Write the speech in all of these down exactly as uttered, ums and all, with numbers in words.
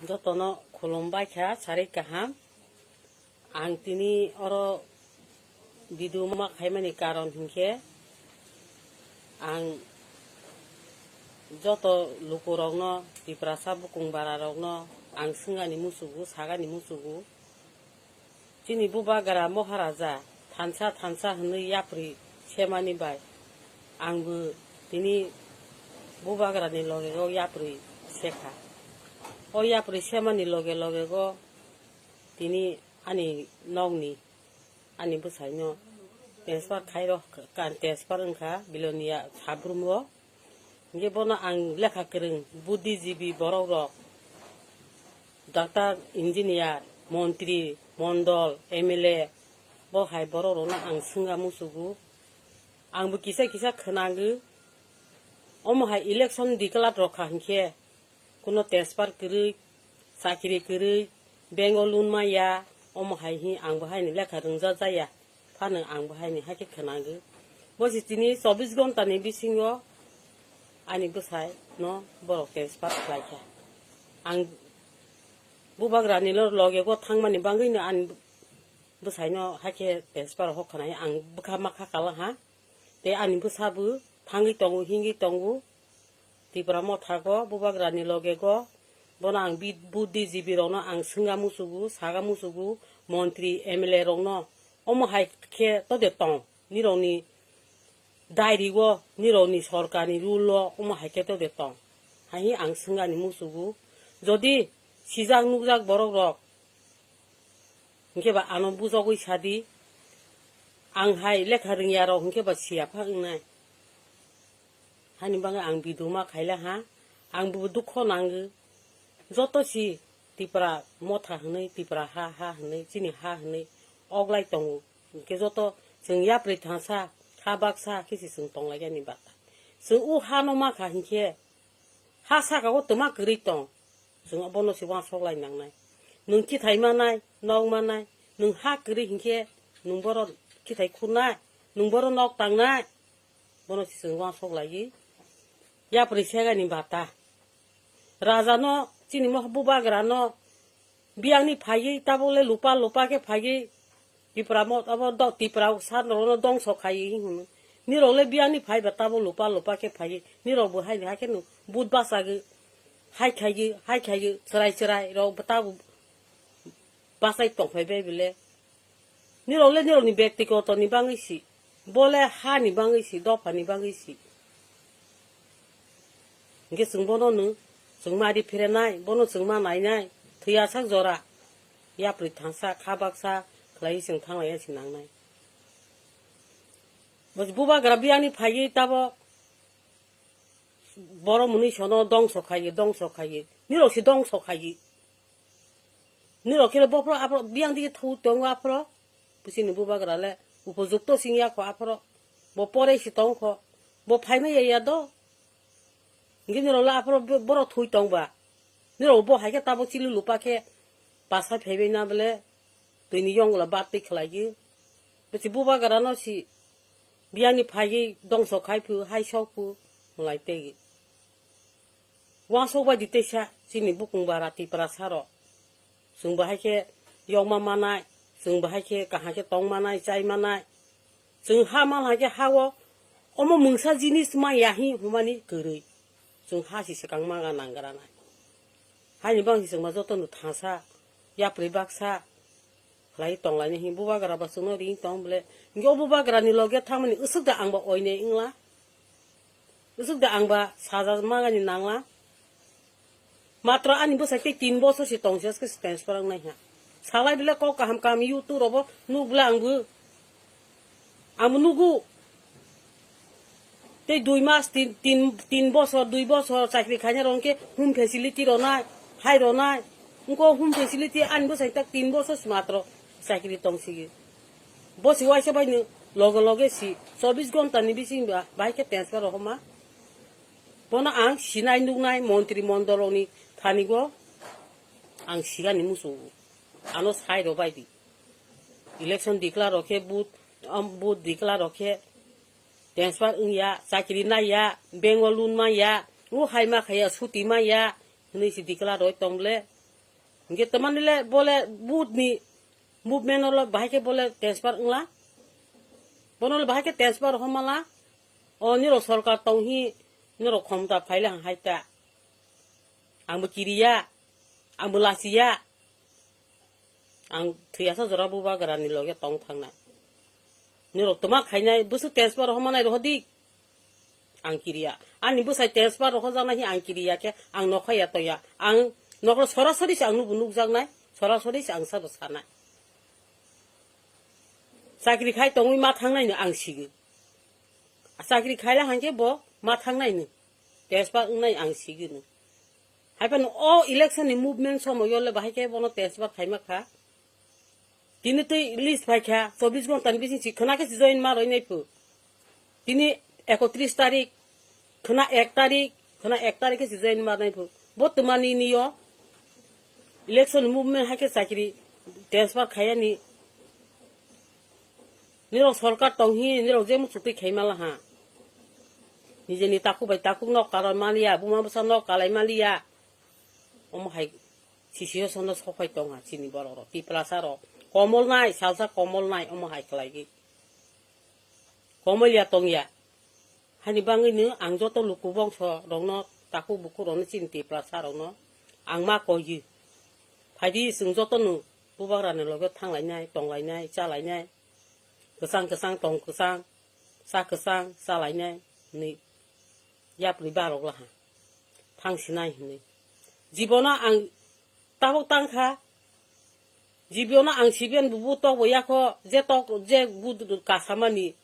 Jotono khulumbai kha, sarik kaham. Ang tini oro video ma khaimani karon hinkhe, ang joto lukurokno, Tiprasa bukung bararokno ang swngani musugo, sagani musugo. Chini bubagra Moharaja thansa thansa hwnwi yapri semani bai, angbo tini bubagrani logego yapri sekha. O yapri semani loge logego tini ani nokni, ani bwsaino transfer khairok, transfer wngkha Bilonia Sabrum o. Hinkhe bono ang lekha kwrwng, buddhijibi borok rok, doctor, engineer, montri, mondol, M L A, bo hai borok rokno ang swngna musugo. Angbo kisa kisa khwnango, omo hai election declare rok kha hinkhe, kuno tejpar kwrwi, chakri kwrwi, bank o loan maya, omo hai hi angbo haini lekha rwngja jaya. Phano ang bo haini hakhe khwnango. Bo se tini chobbish ghonta ni bisingo ani bwsai no borok transfer khlai kha. Ang bubagra ni lo-, loge go thangmani bagwi no ani bwsai no hakhe transfer hok khnai ang bwkha ma kha kala ha. Tei ani bwsa bo thangwi tongo, hingwi tongo. Tipra motha go, bubagra ni loge go, bono ang bi-, buddhijibi rokno ang swngna musugo, saga musugo, montri, M L A rokno, omo hai khe to de tong, nirokni dairi o, nirokni sorkarni rule o, omo hai khe to de tong, hai hi ang swngani musugo. Jodi sijak nukjak borok rok, hinkhe ba ano bujogwi sadi, ang hai lekha rwngya rok hinkhe ba siya pha wngnai. Hani bagwi ang video ma khaila ha, ang bo dukho nango. Joto si Tipra motha hwnwi, Tipra ha ha hwnwi, chini ha hwnwi oglai tongo. Hinkhe joto chwng yapri thangsa, kha baksa khe si chwng tonglaikha ni bata. Chwng o ha no ma kha hinkhe, ha saka o twma kwrwi tong. Chwng bono se uansuk lai nangnai. Nwng kithai manai, nok manai, nwng ha kwrwi hinkhe nwng boro kithai khurnai, nwng boro nok tangnai. Bono se chwng uansuk laiwi yapri segani bata. Raja no, chini mo bubagra no, biyang ni phaiwi tabuk le lupa lupa khe phaiwi Tipra mo abo do-, Tipra sa rok no dongso khaiwi hwnwi. Nirok le biyang ni phai ba tabuk lupa lupa khe phaiwi. Nirok bo hai, hai khe no but bachagwi, hai khaiwi, hai khaiwi, chwrai chwrai rok bo tabuk bachai tong phai bai bile. Nirok le nirok ni bektigoto ni bagwi si. Bo le ha ni bagwi si, dopha ni bagwi si. Hinkhe chwng bono no, chwng ma ri pherenai, bono chwng ma nainai, thwiya sak jora, yapri thangsa, kha baksa khlaiwi chwng thanglaiya se nangnai. Bo bubagra biyang ni phaiwi tabuk borok mwnwi sono dongso khaiwi, dongso khaiwi, nirok se dongso khaiwi. Nirok khe bophro aphro biyang dige thu tongo aphro. Bisini bubagra le upojukto sing ya kho aphro. Bo pore si tong kho. Bo phaima ya ya do. Ngi nirok le aphro bo-, borok thui tong ba. Nirok bo hai khe tabuk chili lupa khe pasai phaibai na bole. Twini yong la bat twi khlai gi. Bisi bubagra no si biyang ni phai gi dongso khai phu, hai sok phu, lai tei gi. Uansuk bai di teisa chini bukung bara Tiprasa rok. Chwng bo hai khe yokma manai, chwng bo hai khe kaham khe tong manai, chai manai. Chwng ha man hai khe ha o omo mungsa jinis ma ya hi hwnmani kwrwi. Chwng ha si swkang ma ga nang gra nai. Haini bang si chwng ma joto no thangsa, yapri baksa khlai tong lai ni hi bubagra ba chwng no ring tong bole. Hinkhe o bubagra ni loge thangmani usuk da ang ba oinai wngla. Usuk da ang ba saja magani nangla. Matro ani bwsai tei tin bosor se tong se transfer wng nai ha. Salai bile kok kaham kaham YouTube robo nuk bile ang bo. Ang bo nugu. Tei dui mas, tin, tin, tin bosor, dui bosor chakri khaina rok hwnkhe home facility ronai, hai ronai. Wngkho home facility ani bwsai tak tin bosor se matro chakri tong sigi. Bo si waisa bai no loge loge si chobbish ghonta ni bising ba bahai khe transfer rohorma. Bono ang sinai nuknai montri mondol rokni thani go ang sigani muchungo. Ano sai rw bai di. Election declare rw khe vote, um, vote declare rw khe transfer wngya, chakri naiya, bank o loan manya, o hai ma khaiya, suti manya, hwnwi se declare rw tong le. Hingke tamani le bole but ni movement o le bahai khe bole transfer wngla. Bono le bahai khe transfer homala. O nirok sorkar tong hi nirok khomta phaile hang hai ta. Ang bo kiriya, ang bo lasiya. Ang thwiyasa jora bubagra ni loge tong thangnai. Nirok toma khainai bwswk transfer homanai rohodi. Ang kiriya. Ani bwsai transfer rohojaknai hi ang kiriya khe ang nokhaya toya. Ang noklo sorasori se ang nubu nukjaknai, sorasori se ang sabo sanai. Chakri khai tongwi ma thangnai no ang sigi. Chakri khaila hangke bo ma thangnai no. Transfer wngnai ang sigi no. Haiphano o election ni movement somoyo le bahai khe bono transfer khaima kha. Tini tei list phai kha, chobbish ghonta ni bising si khwna khe si join ma roi nai phu. Tini ekotris tarik, khwna ek tarik, khwna ek tarik khe si join ma nai phu. Bo twmani niyo election movement hai khe chakri transfer khayani. Nirok sorkar tong hi, nirok je muchuk twi khaima laha. Nijeni takhuk bai takhuk nok kalai maliya, buma bwsa nok kalai maliya. Omo hai sisiyo sono sophai tongha chini borok rok, Tiprasa rok. Komol nai, salsa komol nai, omo hai khlai di. Komol ya tong ya. Hani bangwi no ang joto luku bongso rokno, takhuk bukhuk rokno chini Tiprasa rokno ang ma koi di. Phai di chwng joto no bubagra ni loge thang lainai, tong lainai, cha lainai. Kwchang kwchang tong kwchang, cha kwchang cha lainai hinwi yapri barok laha thang sinai hinwi. Jibono ang tabuk tang kha, jibono ang siben bubu tok bo yakho je tok je bu kasamani.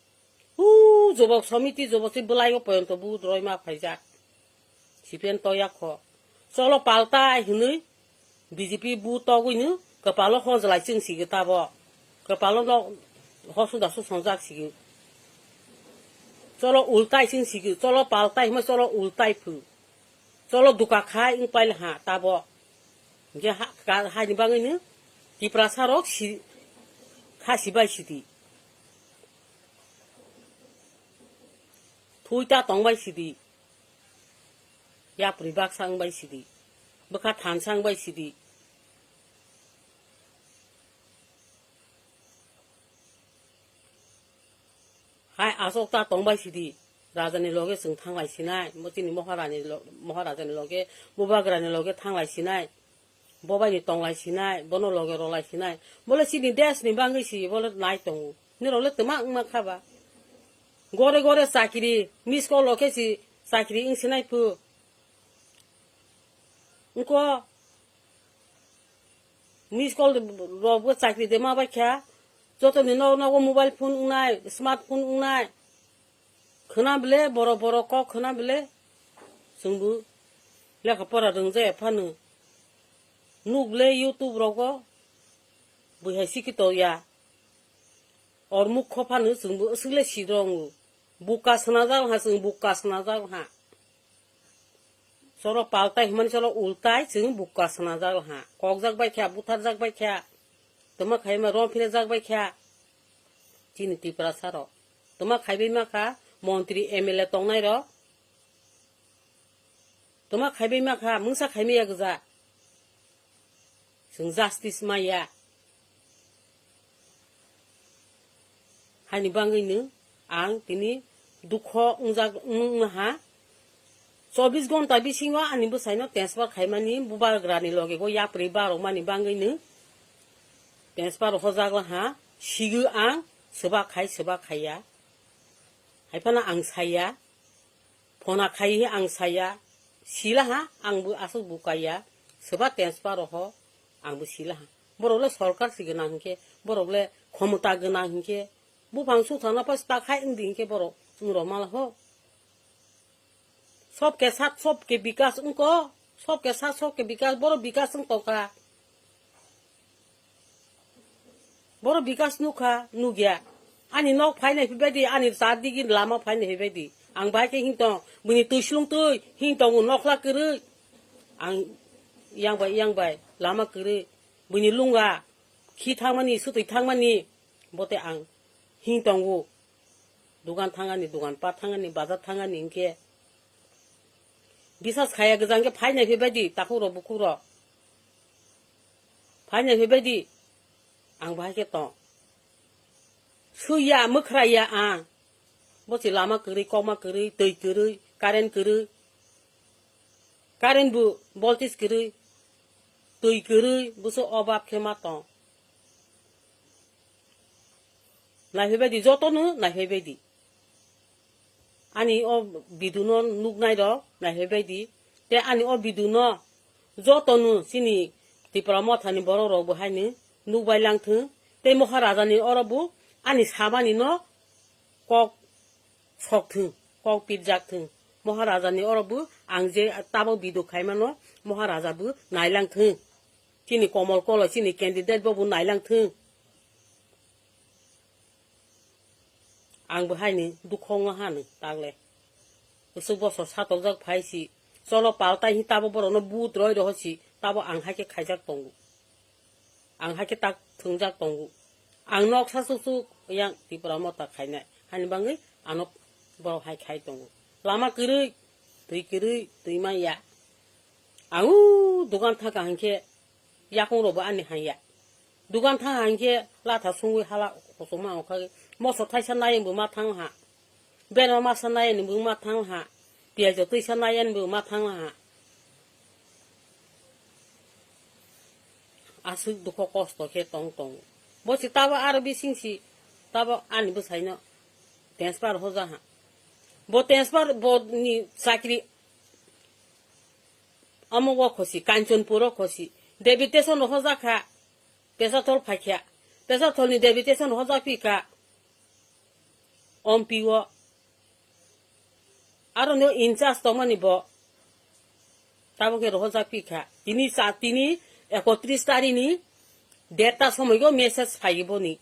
Hu jobok somiti jobok se bwlai o poyonto bu roi ma phaijak. Sipen toya kho. Cholo paltai hinwi B J P bu togwino kwpalo hojlai chwng sigi tabo. Kwpalo no hosu dasu songjak sigi. Cholo ultai chwng sigi, cholo paltai hima cholo ultai phu. Cholo duka khai wng pail ha tabo. Hingke ha, ka, haini bangwino Tiprasa rok si, kha sibai sidi. Thui ta tongbai sidi. Yapri baksa wngbai sidi. Bwkha thansa wngbai sidi. Hai aswk ta tongbai sidi. Raja ni loge chwng thanglai sinai. Bo chini Maharani lo-, Maharaja ni loge, Bubagra ni loge thanglai sinai. Bo bai ni tonglai sinai, bono loge rolai sinai. Bole chini desh ni bangwi si, bole nai tongo. Nirok le twma wngma kha ba. Gore gore chakri, miss call o khe si chakri wng sinai phu. Wngko miss call rok bo chakri de ma bai kha. Joto ni nok nogo mobile phone wngnai, smartphone wngnai. Khwna bele, borok borok kok khwna bele, chwngbo lekha pora rwngjaya phano. Nuk bele YouTube rogo, bui hai sikhi tongya. Or mukho phano chwngbo aswk le sidrongo. Buka swnajak ha, chwng buka swnajak ha. Choro paltai hwnmani choro ultai chwng buka swnajak ha. Kokjak bai kha, butharjak bai kha. Twma khaima rom phirajak bai kha. Chini Tiprasa rok. Twma khaibai ma kha montri M L A tongnai rok. Twma khaibai ma kha, mungsa khaimaya gwja. Chwng justice maya. Haini bangwino ang tini dukho wngjak wngma ha. Chobbish ghonta bisingo ani bwsaino transfer khaimani, bubagrani loge go yapri barokmani bangwino transfer hojak laha. Sigo ang swbak khai, swbak khaiya. Haiphano ang saya. Phona khai ang saya, silaha, ang bo aswk bo kaiya, swba transfer roho, ang bo silaha. Borok le sorkar si gwnang hinkhe, borok le khomota gwnang hinkhe, buphang suthana pas ta khai wngdi hinkhe borok wng rok mala ho. Sob ke sat, sob ke bikas wngko, sob ke sat, sob ke bikas, borok bikas wng tongkha. Boro bikas nukha, nukya. Ani nok phainai phaibaidi, ani char digi lama phainai phaibaidi. Ang bai khe hintong, bini twi slung twi, hintong nokla kwrwi. Ang yang bai, yang bai, lama kwrwi. Bini lunga, khi thangmani, swtwi thangmani, bote ang hingtongo. Dugan thangani, dugan pat thangani, bazar thangani hinkhe. Bisas khaya gwjang khe phainai phaibaidi, takhuk rok, bukhuk rok. Phaina phaibaidi, ang bahai khe tong. Suiya, mwkhraiya ang. Bosi lama kwrwi, kokma kwrwi, twi kwrwi, current kwrwi. Current bo voltage kwrwi, twi kwrwi, boso obab khe ma tong. Naiphaibaidi, jotono naiphaibaidi. Ani o video no nuknai rok naiphaibaidi. Te ani o video no jotono chini Tipra Mothani borok rok bo haino nukbai langthwng. Te Maharaja ni oro bo ani samani no kok sok thwng, kok pirjak thwng. Maharaja ni oro bo ang je tabok video khaimano Maharaja bo nailang thwng. Chini Komol Kolo, chini candidate bo bo nailang thwng. Ang bo haini dukhongo hano tagle. Usuk bosor satokjak phai si. Cholo paltai hi tabo borokno but roi roho si. Tabo ang hai khe khaijak tongo. Ang hai khe tak thwngjak tongo. Ang noksa suk suk yang Tipra Motha khainai. Hani bangwi ano borok hai khai tongo. Lama kwrwi, twi kwrwi, twi manya. Ang o dogan thaka hinkhe yakung rokbo ani hanya. Dogan thang hinkhe latha sungwi hala kochoma wngkha. Moso thaisa nai wngbo ma thang ha. Berma masa nai wngbo ma thang ha. Piyajo twisa nai wngbo ma thang ha. Aswk dukho kosto khe tong tong. Bo si tabo aro bising si tabo ani bwsaino transfer hoja ha. Bo transfer bo ni chakri Omo o khosi, Kanchanpur o khosi. Deputation rok hojak kha, Pesatol phai kha. Pesatol ni deputation hojak phi kha. Ompi o. Aro no in charge tongmani bo. Tabo khe rohojak phi kha. Tini sa, tini ekotris tari ni derta somoi go message phai boni.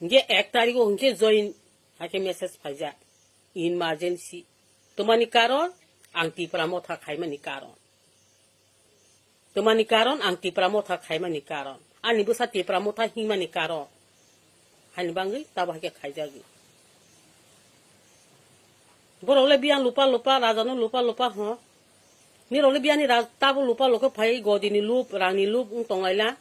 Hinkhe ek tari go hinkhe join. Hakhe message phaijak. Emergency. Twmani karon, ang Tipra Motha khaimani karon. Twmani karon, ang Tipra Motha khaimani karon. Ani bwsa Tipra Motha himani karon. Hani bangwi tabo hakhe khaijagwi. Borok le biyang lupa lupa, raja no lupa lupa ho. Nirok le biyani raj-, tabo lupa lupa phai godi ni lup, rang ni lup wng tonglaila.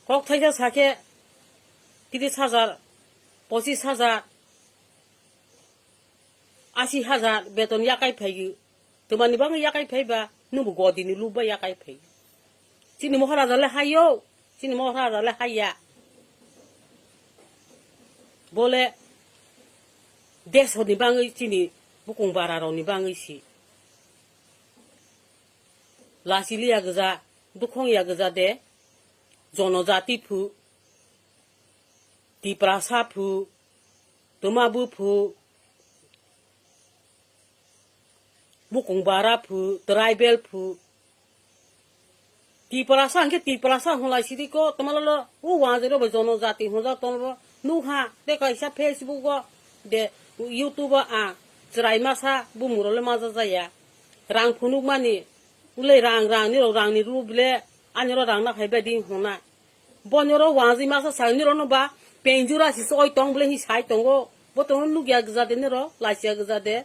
Kok thaisa sakhe tris hajar, pochis hajar, asi hajar beton yakai phaiyo. Twmani bagwi yakai phaiba, nwngbo godini lubba yakai phai. Chini Maharaja le hayo, chini Maharaja le haya. Bole desoni bagwi chini bukung bara rokni bagwi si. Lachiliya gwja, dukhongya gwja de, jonojati phu, Tiprasa phu, twma buphu, bukung bara phu, tribal phu, Tiprasa hwnkhe Tiprasa hwnlai sidi ko, twma lolo, o wanjwk rok bai jonojati hwnjak tongo, nukha, tei kaisa Facebook o, de, YouTube o ang chwrai masa bumung rok le maja jaya. Rang phunukmani, ulai rang, rang, nirok rangni rw bile, ani oro rang nakhai bai di hwnna. Bo nirok wanjwi masa sa nirok no ba penjura si soi tong bile hi sai tongo. Bo tongo nukya gwja de nirok, lachiya gwja de.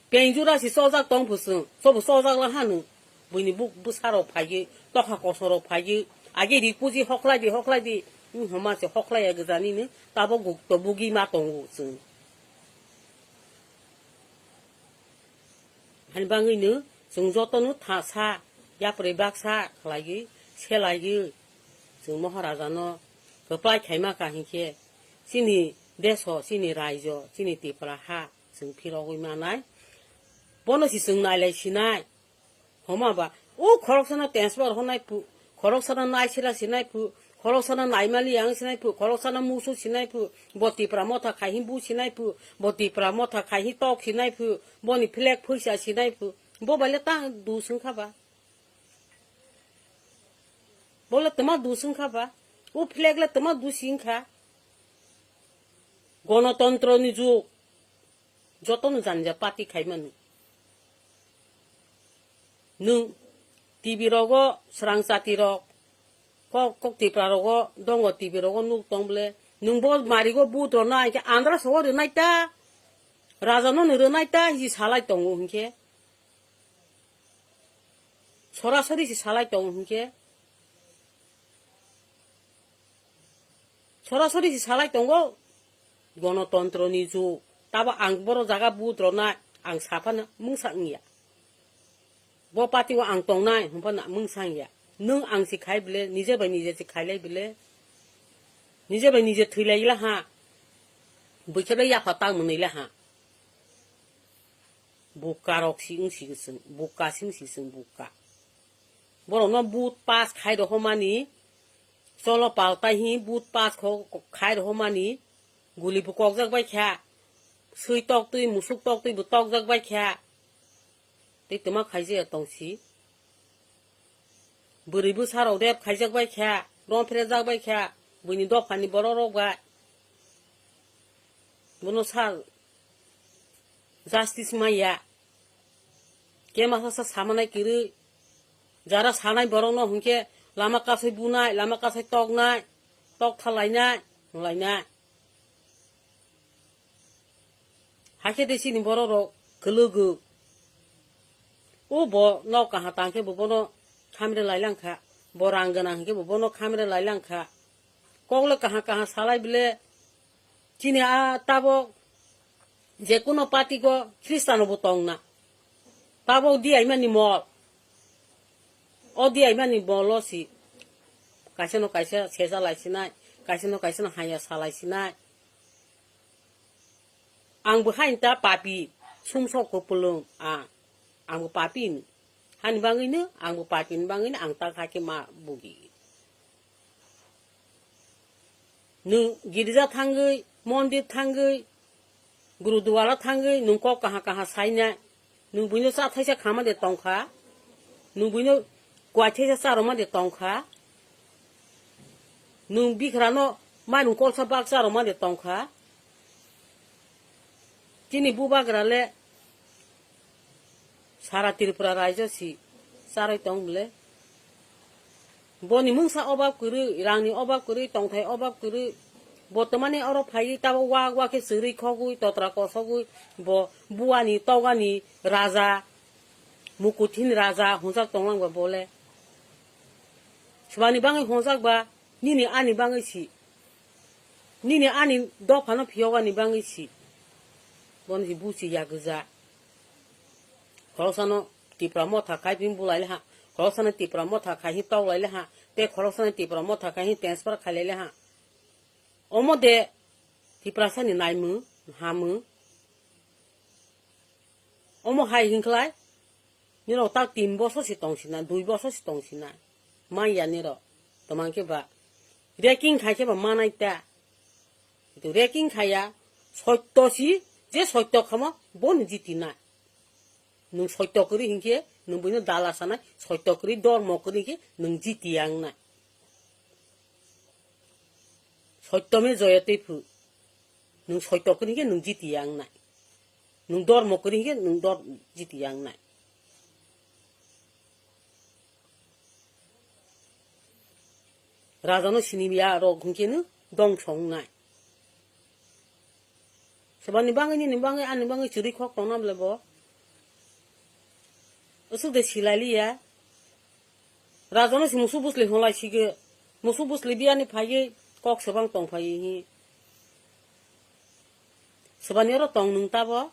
Penjura si sojak tong phu chwng, sobo sojak la hanu. Buini buk bwsa rok phaiwi, tokha kosong rok phaiwi, age ri puji hoklai di, hoklai di, wng homa se hoklai ya gwja nini, tabo guk to bugi ma tongo chwng. Hani bangwino chwng jotono tha sa, yapri baksa khlaiwi, selaiwi, chwng Maharaja no kwplai khaima ka hinkhe, chini deso, chini raijo, chini Tipra ha, chwng phirogwi manai. Bono si chwng nailai sinai. Homa ba, o khoroksano transfer honai phu, khoroksano naisira sinai phu, khoroksano naimali yang sinai phu, khoroksano musu sinai phu, bo Tipra Motha khai hi bu sinai phu, bo Tipra Motha khai hi tok sinai phu, boni flag phuisa sinai phu. Bo bai le ta du swng kha ba. Bo le twma du swng kha ba. O flag le twma du sing kha. Gonotontro ni jug. Jotono jani ja party khaimani. Nwng T V rogo srang chati rok, kok, kok Tipra rogo dongo T V rogo nuk tong bole. Nwng bo marigo but rwna hinkhe andra sogo rwnai ta, raja no ni rwnai ta hi salai tongo hinkhe. Sorasori si salai tongo hinkhe, sorasori si salai tongo, gonotontro ni jug. Tabo ang boro jaga vote rwnai, ang saphano mungsa wngya. Bo party o ang tongnai hwnphano mungsa wngya. Nwng ang si khai bile, nije bai nije si khailai bile, nije bai nije thwilaila ha, buikhe bai yapha tang mwnwila ha. Buka rok si wng si chwng, buka si wng si chwng buka. Borokno vote pass khai rohormani, cholo paltai hi vote pass kho-, khai rohormani, guli bo kokjak bai kha, swi tok twi, musuk tok twi bo tokjak bai kha. Tei twma khaijaya tong si. Bwrwi bwsa rok rep khaijak bai kha, rom pherejak bai kha, buini dophani borok rok bai. Bono sa justice maya. Kema sasa samanai kwrwi. Jara sanai borokno hinkhe lama kasai bunai, lama kasai toknai, tok thalainai, lainai. Hakhe de chini borok rok kwlwgo. O bo nok kaha tang khe bo bono khamre lai lang kha. Bo rang gwnang hinkhe bo bono khamre lai lang kha. Kokle kaha kaha salai bile chini a tabok je kuno party go Christian bo tong na. Tabok di aimani mol. O di aimani mol o si. Kaisa no kaisa sesa lai sinai, kaisa no kaisa no haya salai sinai. Ang bo hain ta papi, sumsok kupulung, a, ang bo papi ni. Hani bangwi no, ang bo papi ni bangwi no, ang ta kha khe ma bugi. Nwng girja thangwi, mondir thangwi, gurudwara thangwi, nwng kok kaha kaha sainai. Nwng buino cha thaisa khama de tongkha. Nwng buino kwai thaisa charwma de tongkha. Nwng bikrano mairung kolsa bak charwma de tongkha. Chini bubagra le sara Tripura raijo si charwi tong bwle. Boni mungsa obab kwrwi, rangni obab kwrwi, tongthai obab kwrwi. Bo twmani oro phaiwi tabo wak wak khe chwrwi khogwi, totra kosogwi, bo buani togani raja, mukuthini raja hwnjak tonglang ba bole. Swbani bangwi hwnjak ba, nini ani bangwi si. Nini ani dophano phiyogani bangwi si. Bono si buchi ya gwja. Khoroksano Tipra motha khai phi bulai le ha. Khoroksano Tipra motha khai hi tok lai le ha. Tei khoroksano Tipra motha khai hi transfer khai lai le ha. Omo de Tiprasani naimung, hamung. Omo hai hinklai. Nirok ta tin bosor si tong sina, dui bosor si tong sina. Manya nirok. Tomang khe ba. Reking khai khe ba manai ta. Kitu reking khaya, sotto si, je sotto khamo, bo ni jiti nai. Nwng sotto kwrwi hinkhe, nwng buino dala sanai, sotto kwrwi dormo kwrwi hinkhe, nwng jiti yang nai. Sotto me joyate phu. Nwng sotto kwrwi hinkhe, nwng jiti yang nai. Nwng dormo kwrwi hinkhe, nwng dor jiti yang nai. Rajano siniya rok hinkhe no dongso wngnai. Swbani bangwi nini bangwi ani bangwi chwrwi khok tongna bwle bo. Aswk de silai liya. Rajano si musu busli hwnlai sigwi. Musu busli biyani phaiwi kok swbang tong phaiwi hi. Swbani oro tong nwng tabo.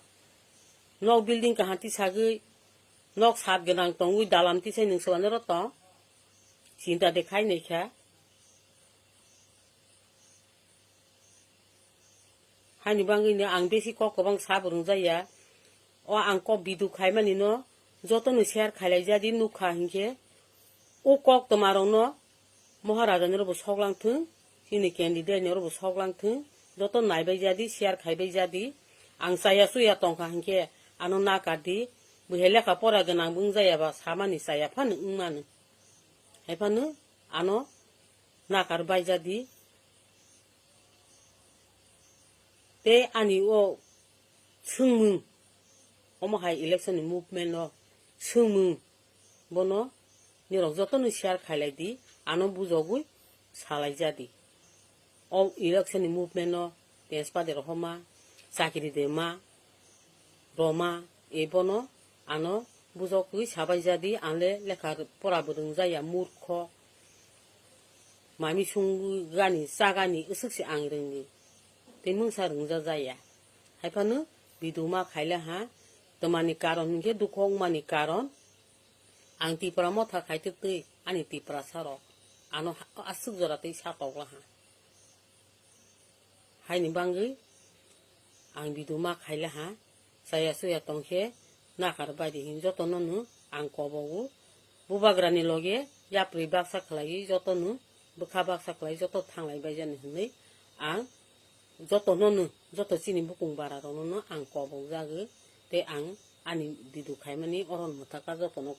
Nok building kaham tisagwi. Nok sat gwnang tongwi dalam tisai nwng swbani oro tong. Chinta de khai naikha. Haini bangwi no ang besi kok kwbang sabo rwngjaya. O ang kok video khaimani no joto no share khailai jadi nukha hinkhe. O kok twma rok no Maharaja ni oro bo sok lang thung, chini candidate ni oro bo sok lang thung, joto naibai jadi, share khaibai jadi. Ang chaya chuya tongkha hinkhe ano nakar di, bo hai lekha pora gwnang bo wngjaya ba samani chaya phano wngmano. Hai phano ano nakar bai jadi. Tei ani o swngmung, omo hai election ni movement o swngmung, bono nirok jotono share khailai di, ano bujogwi salai jadi. O election ni movement o tenspa de rohorma, chakri de ma, roma, e bono ano bujokgwi sabai jadi, ang le lekha pora bo rwngjaya, murkho. Mami sungani, chagani, aswk se ang rwngdi. Tei mungsa rwngjajaya. Haiphano video ma khaile ha, twmani karon hinkhe dukho wngmani karon, ang Tipra Motha khaitwk twi ani Tiprasa rok ano ha-, aswk jora twi sa tokla ha. Haini bangwi ang video ma khaile ha, chaya chuya tongkhe nakar baidi hin jotono no ang kobogo. Bubagrani loge yapri baksa khlaiwi jotono, bwkha baksa khlai joto thanglai baijani hinwi ang jotono no, joto chini bukung bara rokno no ang kobok jagwi, tei ang ani video khaimani oron mwthaka jotono